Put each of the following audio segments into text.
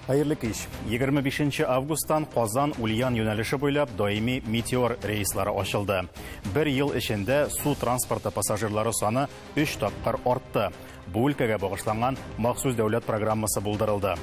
Хәерле кич. 25 августтан Казан Ульян юнәлеше буйлап даими Метеор рейслары ачылды. Бер ел эчендә су транспорты пассажирлары саны 3 тапкыр артты. Бу өлкәгә багышланган махсус дәүләт программасы булдырылды.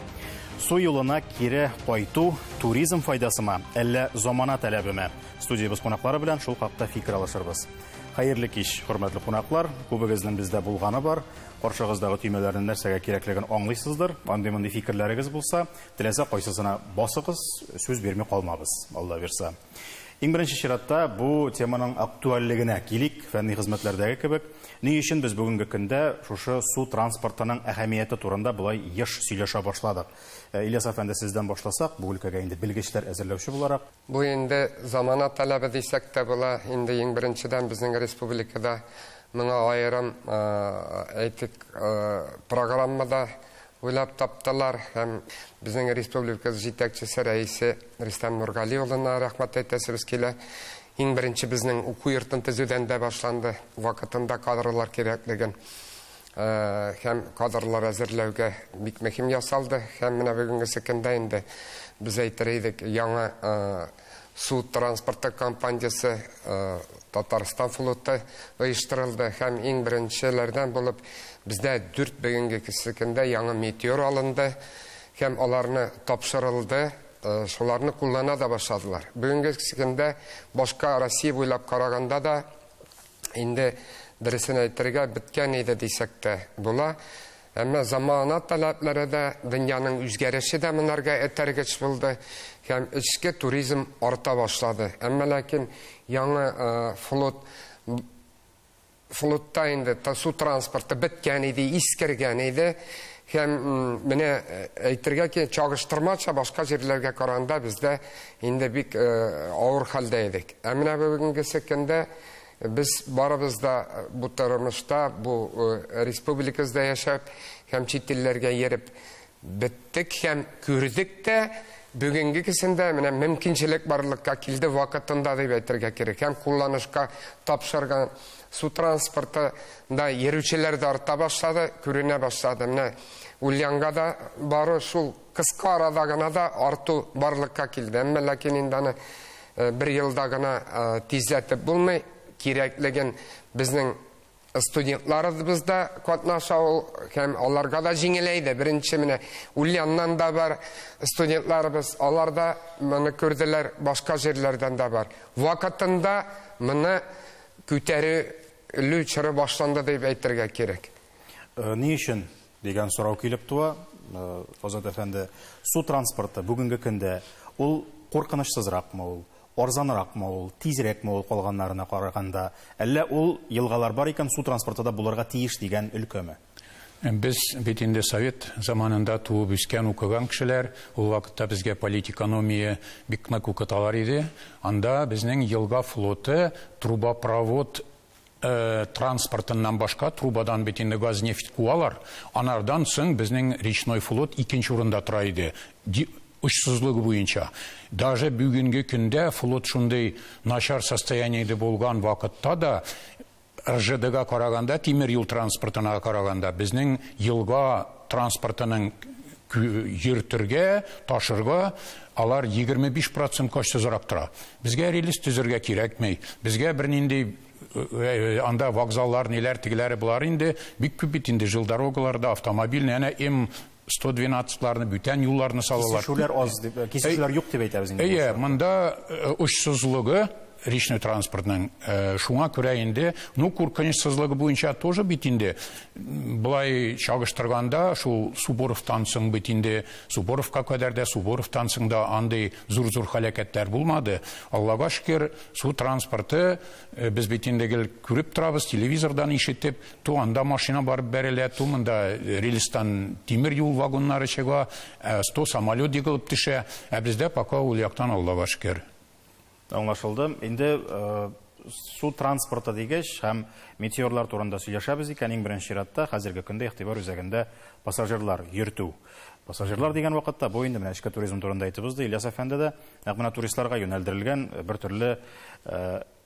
Су юлына кире кайту туризм файдасымы, әллә замана таләбеме? Студиябез кунаклары белән шул хакта фикер алышырбыз. Хәерле кич, хөрмәтле кунаклар. Күбегезнең бездә булганы бар. Каршыгыздагы төймәләрнең нәрсәгә кирәклеген аңлыйсыздыр. Андый-мондый фикерләрегез булса, теләсә кайсысына басыгыз, сүз бирми калмабыз, Алла бирса. Иң беренче чиратта бу теманың актуальлегенә килик, фәнни хезмәтләрдәге кебек. Ни өчен без бүгенге көндә шушы су транспортының әһәмияте турында болай еш сөйләшә башладык? Ильяс әфәнде, сездән башласак, бу өлкәгә инде белгечләр әзерләүче буларак. Бу инде замана таләбе дисәк тә була. Инде иң беренчедән безнең республикада моңа аерым, әйтик, программада уйлап таптылар һәм безнең республикабыз җитәкчесе рәисе Рөстәм Нургали улына рәхмәт әйтәсебез килә. Иң беренче безнең уку йортын төзүдән дә башланды. Вакытында кадрлар кирәклеген һәм кадрлар әзерләүгә бик мөһим ясалды. Һәм менә бүгенге көндә инде без әйтер идек, яңа су транспорты компаниясе Татарстан флоты оештырылды һәм иң беренчеләрдән булып бездә 4 бүгенге көндә яңа Метеор алынды һәм аларны тапшырылды, шуларны куллана да башладылар. Бүгенге көндә башка Россия буйлап караганда да инде дөресен әйтергә беткән иде дисәк тә була. Әмма замана таләпләре дә, дөньяның үзгәреше дә монарга этәргеч булды һәм эчке туризм арта башлады. Әмма ләкин яңа флотта инде су транспорты беткән иде, искергән иде. Һәм менә әйтергә кирәк, чагыштырмача башка җирләргә караганда бездә инде бик авыр хәлдә идек. Ә менә бүгенге көндә без барыбыз да бу тормышта, бу республикабызда яшәп һәм чит илләргә йөреп беттек һәм күрдек тә, бүгенге көндә менә мөмкинчелек барлыкка килде вакытында дип әйтергә кирәк. Һәм кулланышка тапшырган су транспорты да йөрүчеләр дә арта башлады, күренә башлады. Менә Ульянга да бару шул кыска арада гына да арту барлыкка килде. Әмма ләкин инде аны бер елда гына тизләтеп булмый. Кирәклеген безнең студентларыбыз да катнаша ул һәм аларга да җиңеләйде. Беренче менә Ульяннан да бар студентларыбыз, алар да моны күрделәр, башка җирләрдән дә бар. Вакытында моны күтәрелү чоры башланды дип әйтергә кирәк. Ни өчен дигән сорау килеп туа, Азат әфәнде, су транспорты бүгенге көндә ул куркынычсызракмы ул? Арзанракмы ул, тизрәкме ул калганнарына караганда, әллә ул елгалар бар икән, су транспорты да булырга тиеш дигән өлкәме? Без бит инде совет заманында туып үскән, укыган кешеләр, ул вакытта безгә политэкономия бик нык укыталар иде. Анда безнең елга флоты трубопровод транспортыннан башка, трубадан бит инде газ, нефть куалар. Анардан соң безнең речной флот икенче урында тора иде. Очсызлыгы буенча. Даже бүгенге көндә флот шундый начар состояниедә булган вакытта да РЖДга караганда, тимер юл транспортына караганда безнең елга транспортының йөртергә, ташырга алар 25% очсызрак тора. Безгә рельс төзергә кирәкми. Безгә бернинди анда вокзаллар, ниләр, тегеләре булар инде бик күп бит инде жилдорогаларда автомобильный, әнә М112-ларны, бүтән юлларны салалар. Кисешүләр аз дип, кисешүләр юк дип әйтәбез инде. Әйе, монда очсызлыгы речной транспортның, шуңа күрә инде, ну, куркынычсызлыгы буенча тоже бит инде, былай чагыштырганда, шул Суворовтан соң бит инде, Суворовка кадәр дә, Суворовтан соң да андый зур-зур һәлакәтләр булмады. Аллага шөкер, су транспорты, без бит инде гел күреп торабыз, телевизордан ишетеп, ту анда машина барып бәрелә, ту монда рельстан тимер юл вагоннары чыга, 100 самолет егылып төшә, ә бездә пока ул яктан Аллага шөкер. Аңлашылды. Инде су транспорты дигәч һәм метеорлар турында сөйләшәбез икән, иң беренче чиратта хәзерге көндә игътибар үзәгендә пассажирлар йөртү. Пассажирлар дигән вакытта бу инде менә эчке туризм турында әйтеп узды Ильяс әфәнде дә, нәкъ менә туристларга юнәлдерелгән бер төрле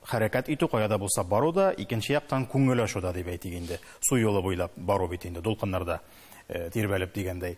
хәрәкәт итү, кая да булса бару да, икенче яктан күңел ачу да дип әйтик инде. Су юлы буйлап бару бит инде дулкыннарда. тирбәлеп дигәндәй.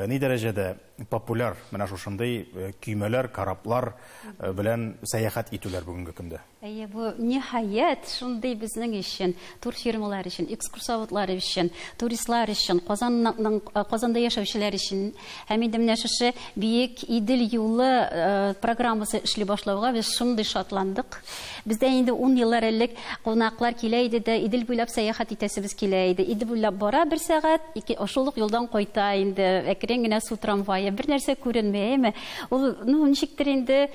Ни дәрәҗәдә популяр менә шушындый көймәләр, кораблар белән сәяхәт итүләр бүгенге көндә? Әйе, бу ниһаять шундый безнең өчен, турфирмалар өчен, экскурсоводлар өчен, туристлар өчен, Казанда яшәүчеләр өчен һәм инде менә шушы Биек Идел юлы программасы эшли башлауга без шундый шатландык. Бездә инде 10 еллар элек кунаклар килә иде дә, Идел буйлап сәяхәт итәсебез килә иде. Идел буйлап бара бер сәгать, ике шул ук юлдан кайта инде, әкрен генә су трамвае, бер нәрсә күренми, әйме? Ул, ну, ничектер инде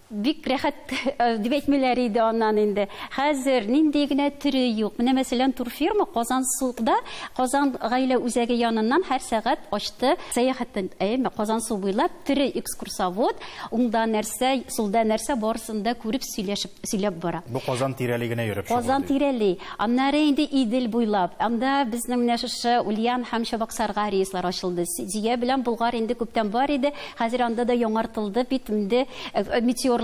бик рәхәт дип әйтмиләр иде аннан инде. Хәзер нинди генә төре юк. Менә мәсәлән, турфирма Казан суда, Казан гаилә үзәге яныннан һәр сәгать ачты сәяхәттән, әйме, Казан су буйлап тере экскурсовод, уңда нәрсә, сулда нәрсә барысын да күреп сөйләшеп, сөйләп бара. Бу Казан тирәли генә йөреп чыгу. Казан тирәли. Аннары инде Идел буйлап. Анда безнең менә шушы Ульян һәм Чабаксарга рейслар ачылды. Зия белән Болгар инде күптән бар иде. Хәзер анда да яңартылды бит инде метеор.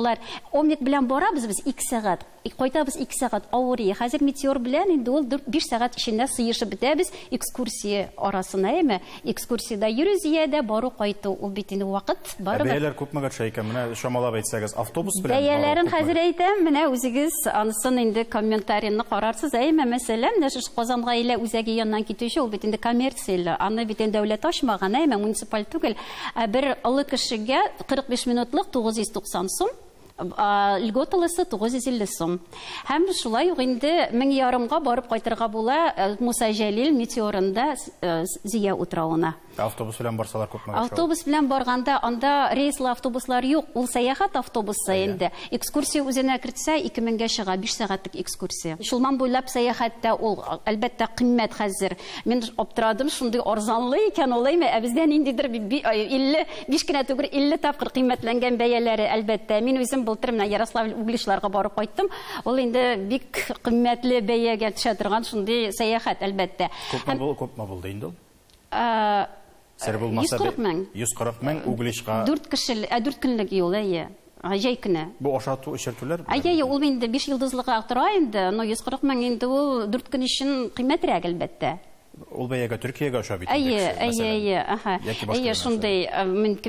Омник белән барабыз без 2 сәгать, кайтабыз 2 сәгать авыр. Хәзер метеор белән инде ул 4-5 сәгать эчендә сыешып бетәбез экскурсия арасына, әйме? Экскурсиядә йөрү зиядә бару кайту, ул бит инде вакыт барыбер. Бәяләр күпмегә төшә икән? Менә чамалап әйтсәгез, автобус белән бәяләрен хәзер әйтәм, менә үзегез анысын инде комментарийны карарсыз, әйме? Мәсәлән, менә шушы Казан гаилә үзәге яныннан китүче ул бит инде коммерцияле, аны бит инде дәүләт ачмаган, әйме? Муниципаль түгел. Бер олы кешегә 45 минутлык 990 сум. Льготалысы 950 сум. Һәм шулай ук инде 1500-га барып кайтырга була Муса Җәлил метеорында Зия утравына. Автобус белән барсалар күпме? Автобус белән барганда анда рейслы автобуслар юк, ул сәяхәт автобусы инде. Экскурсия үзенә кертсә 2000-гә чыга, 5 сәгатьлек экскурсия. Чулман буйлап сәяхәттә ул әлбәттә кыйммәт хәзер. Мин аптырадым, шундый арзанлы икән ул, әйме? Ә бездә ниндидер 55 кенә түгел, 50 тапкыр кыйммәтләнгән бәяләре әлбәттә. Мин үзем былтыр менә Ярославль Угличларга барып кайттым. Ул инде бик кыйммәтле бәягә төшә торган шундый сәяхәт әлбәттә. Күпме булды инде ул? Сер булмаса 140 мең. 140 мең Угличка. 4 кешелек, 4 көнлек юл, әйе. Җәй көне. Бу ашату, эчертүләр? Әйе, ул инде 5 йолдызлыга тора инде, но 140 мең инде ул 4 көн өчен кыйммәтрәк әлбәттә. Ул бәягә Төркиягә аша бит. Әйе, әйе, әйе, аха. Әйе, шундый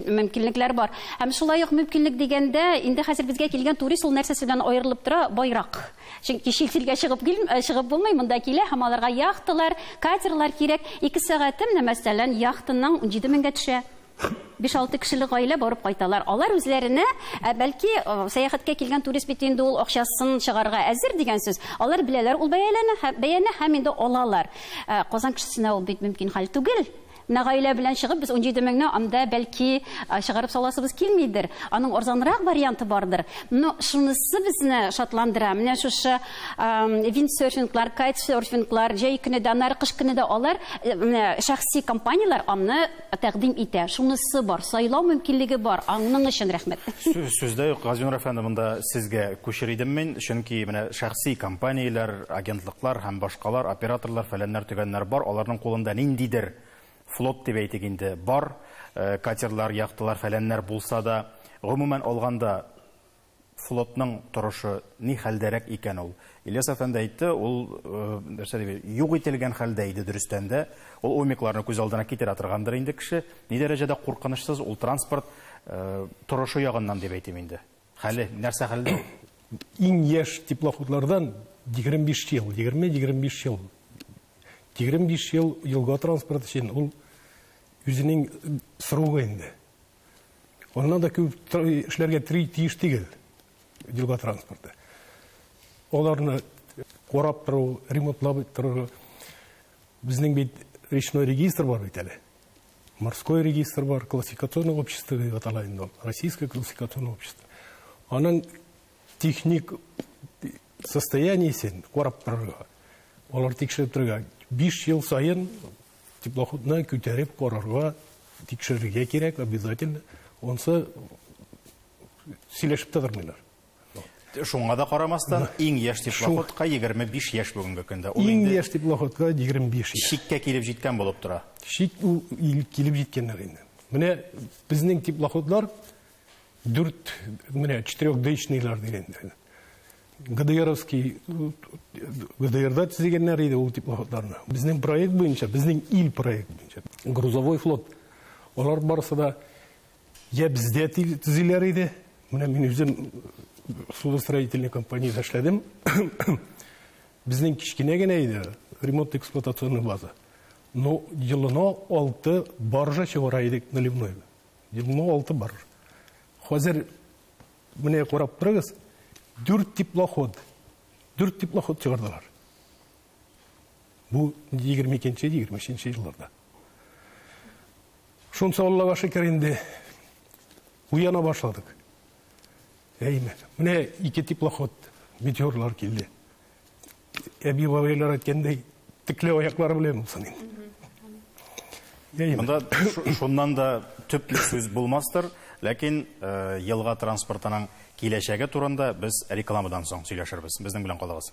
мөмкинлекләр бар. Һәм шулай ук мөмкинлек дигәндә, инде хәзер безгә килгән турист ул нәрсәсе белән аерылып тора? Байрак. Чөнки чит илгә чыгып булмый, монда килә һәм аларга яхталар, катерлар кирәк. 2 сәгате менә мәсәлән, яхтаның 17 меңгә төшә. 5-6 кешелек гаилә барып кайталар. Алар үзләренә, бәлки сәяхәткә килгән турист бит инде ул акчасын чыгарга әзер дигән сүз. Алар беләләр ул бәяне һәм инде алалар. Казан кешесенә ул бит мөмкин хәл түгел. Менә гаилә белән чыгып без 17 меңне анда бәлки чыгарып саласыбыз килмидер. Аның арзанрак варианты бардыр. Но шунысы безне шатландыра. Менә шушы виндсерфинглар, кайтсерфинглар, җәй көне дә, аннары кыш көне дә алар менә шәхси компанияләр аны тәкъдим итә. Шунысы бар, сайлау мөмкинлеге бар. Аның өчен рәхмәт. Сүздә юк, Газинур әфәнде, монда сезгә күчер идем мин, чөнки менә шәхси компанияләр, агентлыклар һәм башкалар, операторлар, фәләннәр, төгәннәр бар. Аларның кулында ниндидер флот дип әйтик инде бар, катерлар, яхталар, фәләннәр булса да, гомумән алганда флотның торышы ни хәлдәрәк икән ул? Ильяс әфәнде әйтте, ул нәрсә дип, юк ителгән хәлдә иде дөрестән дә. Ул омикларны күз алдына китерә торгандыр инде кеше. Ни дәрәҗәдә куркынычсыз ул транспорт торышы ягыннан дип әйтим инде. Хәле, нәрсә хәлдә? Иң яшь теплоходлардан 25 ел, 20-25 ел. 25 ел елга транспорт өчен ул үзенең срогы инде. Аннан да күп эшләргә тиеш түгел елга транспорты. Аларны карап тору, ремонтлап тору. Безнең бит речной регистр бар бит әле. Морской регистр бар, классификационное общество дип атала инде ул. Российское классификационное общество. Аның техник состояниесен карап торырга, алар тикшереп торырга 5 ел саен теплоходны күтәреп карарга, тикшерергә кирәк обязательно. Онсы сөйләшеп тә тормыйлар. Шуңа да карамастан, иң яшь теплоходка 25 яшь бүгенге көндә. Иң яшь теплоходка 25 яшь. Шиккә килеп җиткән булып тора. Шик ул килеп җиткәннәр инде. Менә безнең теплоходлар 4, менә четырехдышныйлар дигән. ГДРовский, ГДРда төзегәннәр иде ул теплоходларны. Безнең проект буенча, безнең ил проект буенча. Грузовой флот. Алар барысы да я бездә төзиләр иде. Менә мин үзем судостроительный компаниядә эшләдем. Безнең кечкенә генә иде ремонт-эксплуатационный база. Но елына 6 баржа чыгара идек наливной. Елына 6 баржа. Хәзер менә карап торыгыз, 4 теплоход. 4 теплоход чыгардылар. Бу 22-23 елларда. Шунсы Аллага шөкер инде уяна башладык. Әйме, менә 2 теплоход метеорлар килде. Әби бабайлар әйткәндәй, текле аяклары белән булсын инде. Монда шуннан да төпле сүз булмастыр, ләкин елга транспортының киләчәге турында без рекламадан соң сөйләшербез. Безнең белән калыгыз.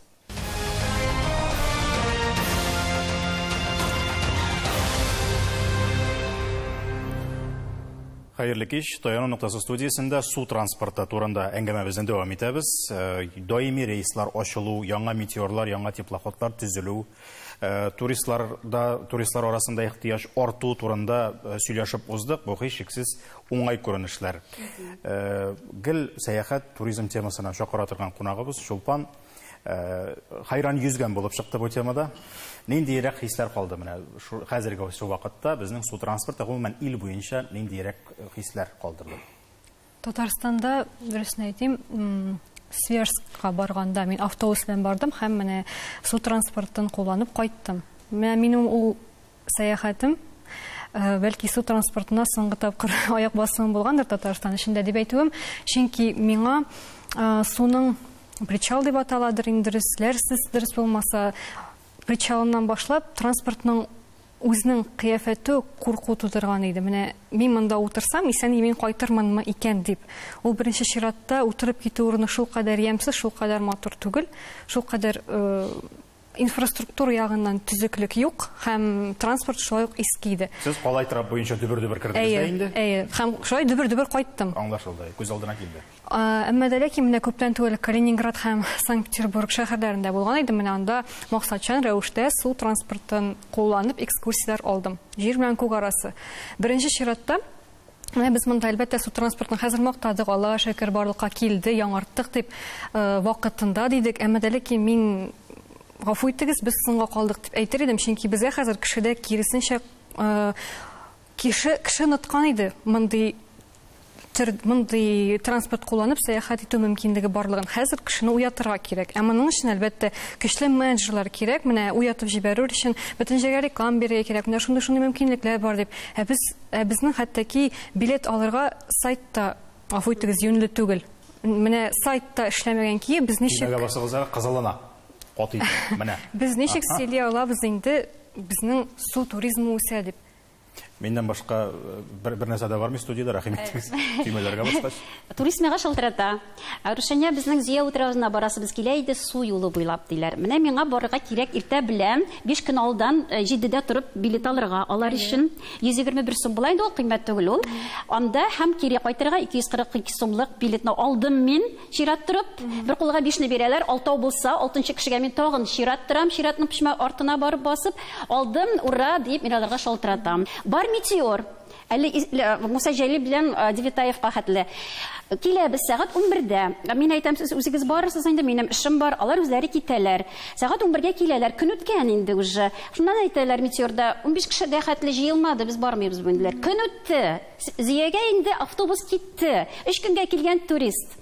Хәерле кич. Таяну ноктасы студиясендә су транспорты турында әңгәмәбезне дәвам итәбез. Даими рейслар ачылу, яңа метеорлар, яңа теплоходлар төзелү, туристлар арасында ихтыяҗ арту турында сөйләшеп уздык. Бу һичшиксез уңай күренешләр. Гел сәяхәт, туризм темасына чакыра торган кунагыбыз Чулпан хайран йөзгән булып чыкты бу темада. Ниндирәк хисләр калды менә хәзерге шу вакытта безнең су транспорты гомумән ил буенча ниндирәк хисләр калдырды? Татарстанда, дөресен әйтим, Сверскка барганда мин автобус белән бардым һәм менә су транспортын кулланып кайттым. Менә минем ул сәяхәтем бәлки су транспортына соңгы тапкыр аяк басуым булгандыр Татарстан эчендә дип әйтүем, чөнки миңа суның причал дип аталадыр инде, дөрес, дөрес булмаса, причалыннан башлап транспортның үзенең кыяфәте курку тудырган иде. Менә мин монда утырсам, исән-имин кайтырмынмы икән дип. Ул беренче чиратта утырып китү урыны шулкадәр ямьсез, шулкадәр матур түгел, шулкадәр инфраструктура ягыннан төзеклек юк һәм транспорт шулай ук иске иде. Сез калай трап буенча дөбер-дөбер кердегез дә инде? Әйе, һәм шулай дөбер-дөбер кайттым. Аңлашылды, күз алдына килде. Әмма дә ләкин менә күптән түгел Калининград һәм Санкт-Петербург шәһәрләрендә булган идем. Менә анда максатчан рәвештә су транспортын кулланып экскурсияләр алдым. Җир белән күк арасы. Беренче чиратта менә без монда әлбәттә су транспортын хәзер мактадык, Аллага шөкер барлыкка килде, яңарттык дип вакытында дидек. Әмма дә ләкин мин гафу итегез, без соңга калдык дип әйтер идем, чөнки безгә хәзер кешедә киресенчә кеше ныткан иде мондый транспорт кулланып сәяхәт итү мөмкинлеге барлыгын. Хәзер кешене уятырга кирәк. Ә моның өчен әлбәттә көчле менеджерлар кирәк, менә уятып җибәрү өчен бөтен җиргә реклама бирергә кирәк. Менә шундый-шундый мөмкинлекләр бар дип. Ә безнең хәтта ки билет алырга сайтта, гафу итегез, юньле түгел. Менә сайтта эшләмәгән ки, без ничек Төймәгә басыгыз, кызылына. Каты итеп, менә. Без ничек сөйли алабыз инде безнең су туризмы үсә дип. Миннән башка бер нәрсә дә бармы студиядә, рәхим итегез. Төймәләргә баскач. Турист миңа шалтырата. Рушания, безнең Зөя утравына барасыбыз килә иде, су юлы буйлап диләр. Менә миңа барырга кирәк иртә белән 5 көн алдан 7дә торып билет алырга. Алар өчен 121 сум була инде, ул кыйммәт түгел ул. Анда һәм кире кайтырга 242 сумлык билетны алдым мин, чират торып. Бер кулга 5-не бирәләр, 6 булса, 6нчы кешегә мин тагын чират торам, чиратның пешмә артына барып басып, алдым, ура дип мин аларга шалтыратам. Бар метеор. Әле Муса Җәлил белән Девятаевка хәтле. Киләбез сәгать 11-дә. Мин әйтәм, сез үзегез барырсыз инде, минем эшем бар, алар үзләре китәләр. Сәгать 11-гә киләләр, көн үткән инде уже. Шуннан әйтәләр метеорда, 15 кешегә хәтле җыелмады, без бармыйбыз бүген. Көн үтте. Зөягә инде автобус китте. 3 көнгә килгән турист.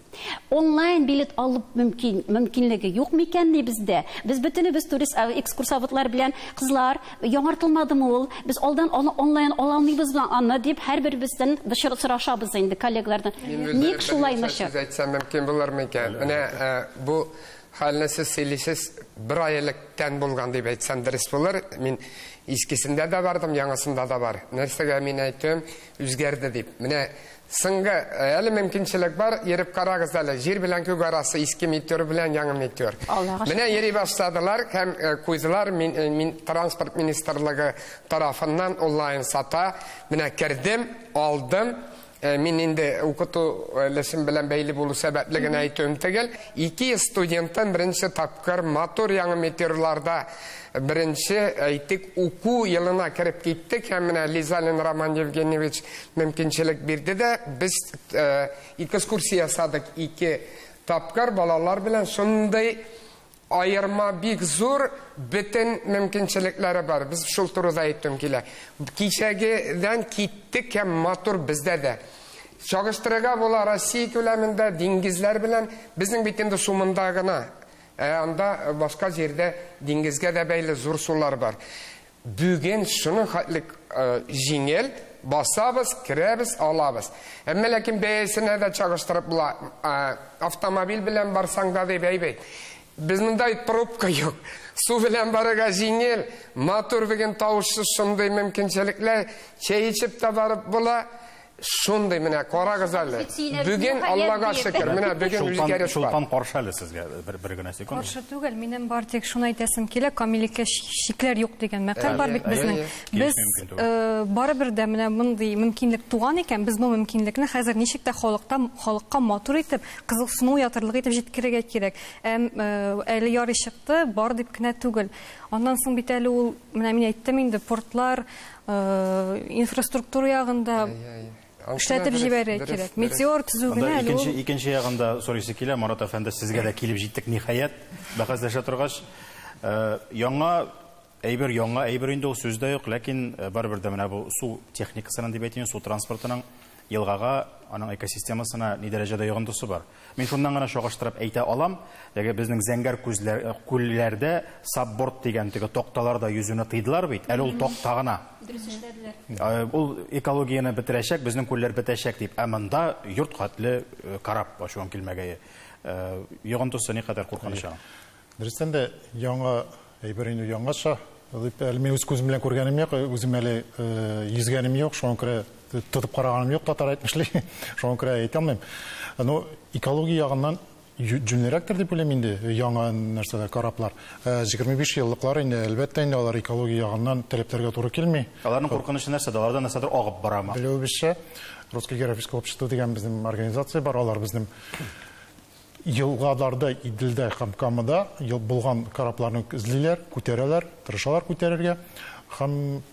Онлайн билет алып мөмкинлеге юк микән ни бездә? Без бөтенебез турист, экскурсоводлар белән кызлар, яңартылмадымы ул? Без алдан аны онлайн ала алмыйбызмы аны дип һәрберебездән сорашабыз инде коллегалардан. Ник шулай начар? Сүз әйтсәм мөмкин булыр микән? Менә бу хәлне сез сөйлисез, бер ай электән булган дип әйтсәм дөрес булыр. Мин искесендә дә бардым, яңасында да бар. Нәрсәгә мин әйтәм, үзгәрде дип. Менә соңгы әле мөмкинчелек бар, йөреп карагыз әле. Җир белән күк арасы иске метеор белән яңа метеор. Менә йөри башладылар һәм куйдылар. Мин транспорт министрлыгы тарафыннан онлайн сата. Менә кердем, алдым. Мин инде укыту лесем белән бәйле булу сәбәпле генә әйтүем түгел. 200 студенттан беренче тапкыр матур яңа метеорларда беренче әйтик уку елына кереп киттек. Һәм менә Лизалин Роман Евгеньевич мөмкинчелек бирде дә, без экскурсия ясадык 2 тапкыр балалар белән. Шундый айырма бик зур, бөтен мөмкинчелекләре бар. Без шул турыда әйттем килә. Кичәгедән киттек һәм матур бездә дә. Чагыштырырга була Россия күләмендә диңгезләр белән, безнең бит инде су монда гына. Анда башка җирдә диңгезгә дә бәйле зур сулар бар. Бүген шуның хәтле җиңел, басабыз, керәбез, алабыз. Әмма ләкин бәясенә дә чагыштырып була. Автомобиль белән барсаң да дип әйбәт. Без монда пробка юк. Су белән барырга җиңел, матур бүген тавышсыз шундый мөмкинчелекләр, чәй эчеп тә барып була. Шундый менә карагыз әле. Бүген Аллага шөкер, менә бүген үзгәреш бар. Чулпан каршы әле сезгә бер генә секунд. Каршы түгел, минем бар тик шуны әйтәсем килә, камиллеккә шикләр юк дигән мәкаль бар бит безнең. Без барыбер дә менә мондый мөмкинлек туган икән, без бу мөмкинлекне хәзер ничек тә халыкка матур итеп, кызыксыну уятырлык итеп җиткерергә кирәк. Әле ярый чыкты, бар дип кенә түгел. Аннан соң бит әле ул, менә мин әйттем инде, портлар, инфраструктура ягында эшләтеп җибәрергә кирәк. Метеор төзү генә әле ул. Икенче ягында сорыйсы килә, Марат әфәнде, сезгә дә килеп җиттек ниһаять, бәхәсләшә торгач. Яңа әйбер, яңа әйбер инде ул, сүз дә юк, ләкин барыбер дә менә бу су техникасының дип әйтим, су транспортының елгага, аның экосистемасына ни дәрәҗәдә йогынтысы бар. Мин шуннан гына чагыштырып әйтә алам, теге безнең зәңгәр күлләрдә сабборд дигән теге токталарда йөзүне тыйдылар бит, әле ул токта гына. Дөрес эшләделәр. Ул экологияне бетерәчәк, безнең күлләр бетәчәк дип. Ә монда йорт хәтле карап ачуын килмәгәе. Йогынтысы никадәр куркыныч аның? Дөрестән дә яңа әйбер инде яңача. Әле мин үз күзем белән күргәнем юк, үзем әле йөзгәнем юк, шуңа күрә тотып караганым юк, татар әйтмешли, шуңа күрә әйтә алмыйм. Но экология ягыннан җүнлерәктер дип уйлыйм инде, яңа нәрсәләр, кораблар. 25 еллыклар инде, әлбәттә инде алар экология ягыннан таләпләргә туры килми. Аларның куркынычы нәрсәдә? Алардан нәрсәдер агып барамы? Белүебезчә, Русский географическое общество дигән безнең организация бар, алар безнең елгаларда, Иделдә һәм Камада булган корабларны эзлиләр, күтәрәләр, тырышалар күтәрергә. Һәм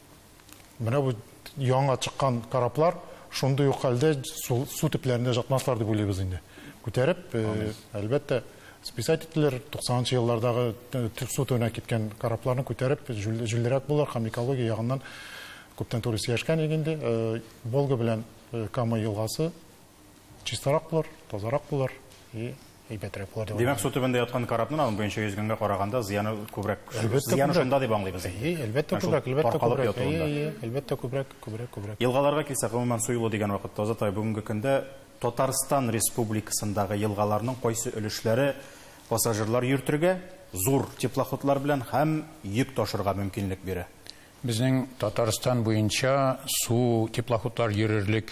менә бу яңа чыккан кораблар шундый ук хәлдә су төпләрендә жатмаслар дип уйлыйбыз инде. Күтәреп, әлбәттә, списать ителер, 90 еллардагы су төбенә киткән корабларны күтәреп, җүллерәк булыр һәм экология ягыннан күптән түгел сөйләшкән идек инде. Волга белән Кама елгасы чистарак булыр, тазарак булыр и әйбәтрәк булыр дип Димәк, су төбендә яткан корабның аның буенча йөзгәнгә караганда зыяны күбрәк. Зыяны шунда дип аңлыйбыз. Әйе, әлбәттә күбрәк, әлбәттә күбрәк. Әйе, әлбәттә күбрәк, күбрәк, күбрәк. Елгаларга килсәк, гомумән су юлы дигән вакытта, Азат ай, бүгенге көндә Татарстан Республикасындагы елгаларның кайсы өлешләре пассажирлар йөртергә, зур теплоходлар белән һәм йөк ташырга мөмкинлек бирә? Безнең Татарстан буенча су теплоходлар йөрерлек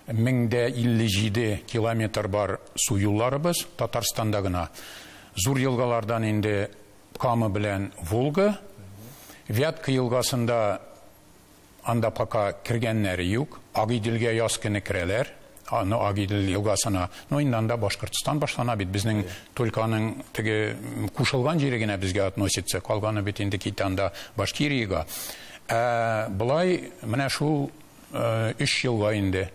1057 километр бар су юлларыбыз Татарстанда гына. Зур елгалардан инде Кама белән Волга, Вятка елгасында анда пока кергәннәре юк. Агиделгә яз көне керәләр. Аны Агидел елгасына. Но инде анда Башкортстан башлана бит. Безнең только аның теге кушылган җире генә безгә относится. Калганы бит инде китә анда Башкириягә. Болай менә шул 3 елга инде.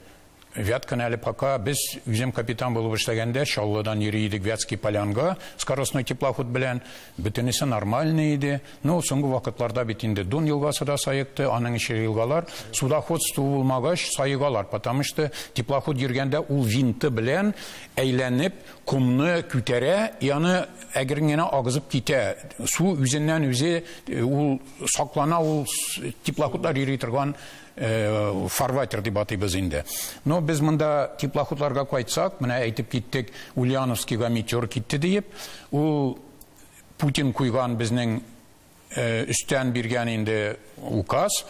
Вятканы әле пока без үзем капитан булып эшләгәндә Чаллыдан йөри идек Вятский Полянга скоростной теплоход белән, бөтенесе нормальный иде. Но соңгы вакытларда бит инде Дон елгасы да саекты, аның ише елгалар судоходство булмагач саегалар, потому что теплоход йөргәндә ул винты белән әйләнеп комны күтәрә, и аны әгерен генә агызып китә. Су үзеннән үзе ул саклана, ул теплоходлар йөри торган фарватер дип атыйбыз инде. Но без монда теплоходларга кайтсак, менә әйтеп киттек, Ульяновскийга метеор китте диеп, ул Путин куйган безнең өстән биргән инде указ,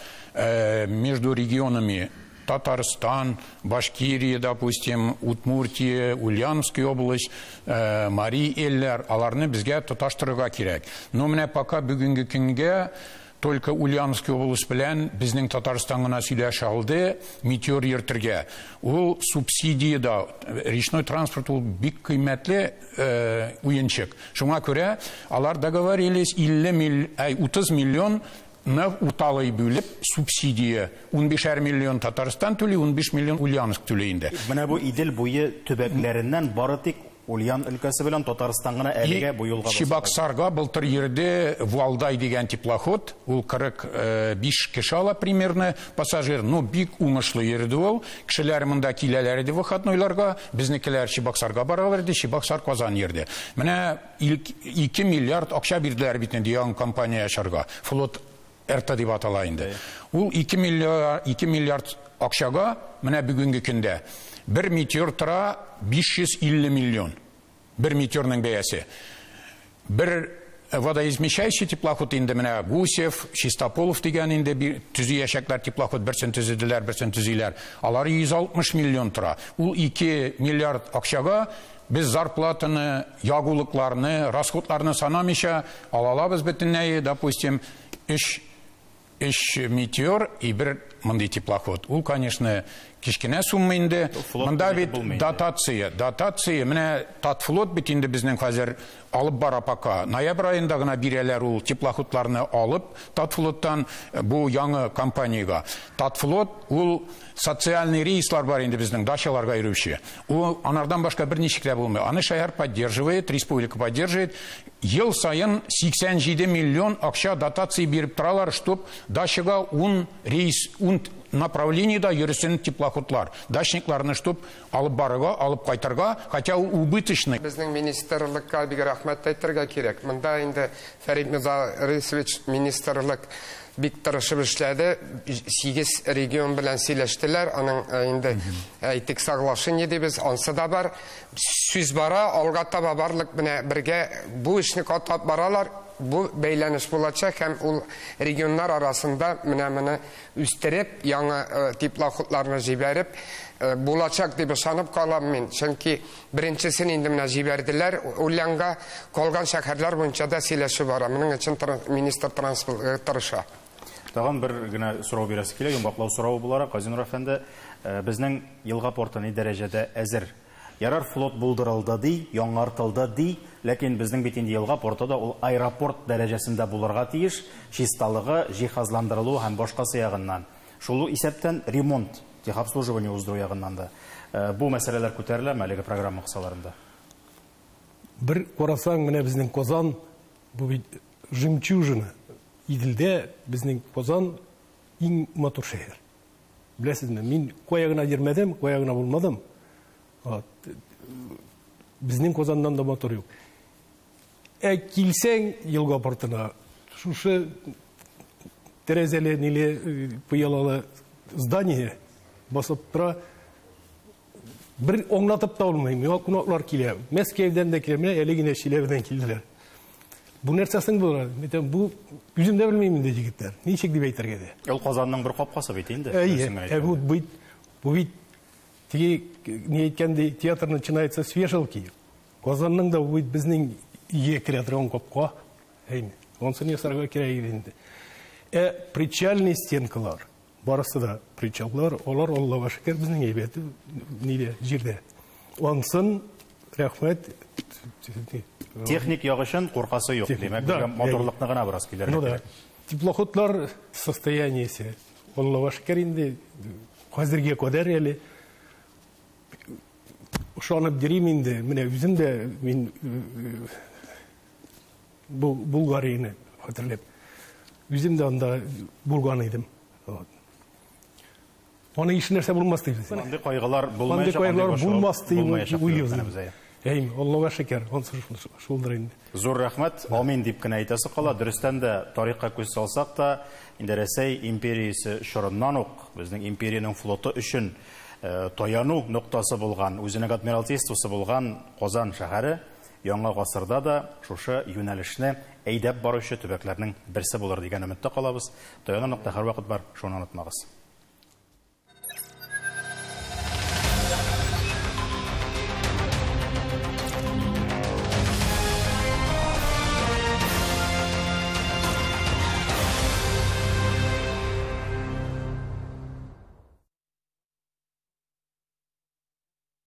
между регионами Татарстан, Башкирия, допустим, Удмуртия, Ульяновская область, Марий Эллер, аларны безгә тоташтырырга кирәк. Но менә пока бүгенге көнгә Только Ульяновский область белән безнең Татарстан гына сөйләшә алды Метеор йөртергә. Ул субсидия да, речной транспорт ул бик кыйммәтле уенчык. Шуңа күрә алар договорились 30 миллион на уталый бүлеп субсидия 15 миллион Татарстан түли, 15 миллион Ульяновск түли инде. Менә бу Идел буе төбәкләреннән бары тик Ульян өлкәсе белән Татарстан гына әлегә бу юлга басып. Чебоксарга былтыр йөрде Валдай дигән теплоход, ул 45 кеше ала примерно пассажир, но бик уңышлы йөрде ул. Кешеләр монда киләләр иде выходнойларга, безнекеләр Чебоксарга баралар иде, Чебоксар Казан йөрде. Менә 2 миллиард акча бирделәр бит инде яңа компания ачарга. Флот РТ дип атала инде. Ул 2 миллиард акчага менә бүгенге көндә бер Метеор тора 550 миллион. Бер Метеорның бәясе. Бер водоизмещающий теплоход инде менә Гусев, Чистополов дигән инде төзиячәкләр теплоход, берсен төзеделәр, берсен төзиләр. Алар 160 миллион тора. Ул 2 миллиард акчага без зарплатаны, ягулыкларны, расходларны санамыйча ала алабыз бөтенләй, допустим, 3 Метеор и бер мондый теплоход. Ул, конечно, кечкенә сумма инде. Монда бит дотация, дотация. Менә Татфлот бит инде безнең хәзер алып бара пока. Ноябрь аенда гына бирәләр ул теплоходларны алып Татфлоттан бу яңа компаниягә. Татфлот ул социальный рейслар бар инде безнең дачаларга йөрүче. Ул анардан башка берничек тә булмый. Аны шәһәр поддерживает, республика поддерживает. Ел саен 87 миллион акча дотация биреп торалар, чтоб дачага 10 рейс, 10 направлениеда йөресен теплоходлар. Дачникларны чтоб алып барырга, алып кайтырга, хотя ул убыточный. Безнең министрлыкка бик рәхмәт әйтергә кирәк. Монда инде Фәрит Мирзарисович министрлык бик тырышып эшләде. 8 регион белән сөйләштеләр. Аның инде әйтик соглашение дибез, ансы да бар. Сүз бара, алга таба барлык менә бергә бу эшне катап баралар. Бу бәйләнеш булачак һәм ул регионнар арасында менә үстереп, яңа теплоходларны җибәреп булачак дип ышанып калам мин. Чөнки беренчесен инде менә җибәрделәр. Ульянга калган шәһәрләр буенча да сөйләшү бара. Моның өчен министр транспорт тырыша. Тагын бер генә сорау бирәсе килә, йомгаклау соравы буларак, Газинур әфәнде, безнең елга порты ни дәрәҗәдә әзер? Ярар, флот булдырылды ди, яңартылды ди, ләкин безнең бит инде елга порты да ул аэропорт дәрәҗәсендә булырга тиеш, чисталыгы, җиһазландырылуы һәм башкасы ягыннан. Шул исәптән ремонт, техобслуживание уздыру ягыннан да. Бу мәсьәләләр күтәреләме әлеге программа кысаларында? Бер карасаң, менә безнең Казан, бу бит жемчужина. Иделдә безнең Казан иң матур шәһәр. Беләсезме, мин кая гына йөрмәдем, кая гына булмадым. Безнең Казаннан да матур юк. Ә килсәң елга портына, шушы тәрәзәле, ниле, пыялалы здание басып тора. Бер аңлатып та булмый. Миңа кунаклар килә. Мәскәүдән дә килә, менә әле генә Чиләбедән килделәр. Бу нәрсәсең булыр? Әйтәм, бу үзем дә белмим инде, егетләр. Ничек дип әйтергә дә. Ул Казанның бер капкасы бит инде. Әйе, бу бит, бу бит теге ни әйткәндәй, театр начинается с вешалки. Казанның да бу бит безнең өйгә керә торган капка. Әйме, онсын ясарга кирәк иде инде. Ә причальный стенкалар, барысы да причаллар, алар Аллага шөкер безнең әйбәт нидә, җирдә. Онсын рәхмәт. Техник ягы өчен куркасы юк, димәк, матурлыкны гына бераз килергә кирәк. Теплоходлар состояниесе Аллага шөкер инде хәзергә кадәр әле ышанып йөрим инде. Менә үзем дә мин бу Булгарияне хәтерләп, үзем дә анда булган идем. Аны еш нәрсә булмас дибез. Андый кайгылар булмаячак, андый булмас дип уйлыйбыз. Әйме, Аллага шөкер, ансы шулдыр инде. Зур рәхмәт, амин дип кенә әйтәсе кала. Дөрестән дә тарихка күз салсак та, инде Рәсәй империясе чорыннан ук безнең империянең флоты өчен таяну ноктасы булган, үзенең адмиралтействосы булган Казан шәһәре яңа гасырда да шушы юнәлешне әйдәп баручы төбәкләрнең берсе булыр дигән өметтә калабыз. Таяну нокта һәрвакыт бар, шуны онытмагыз.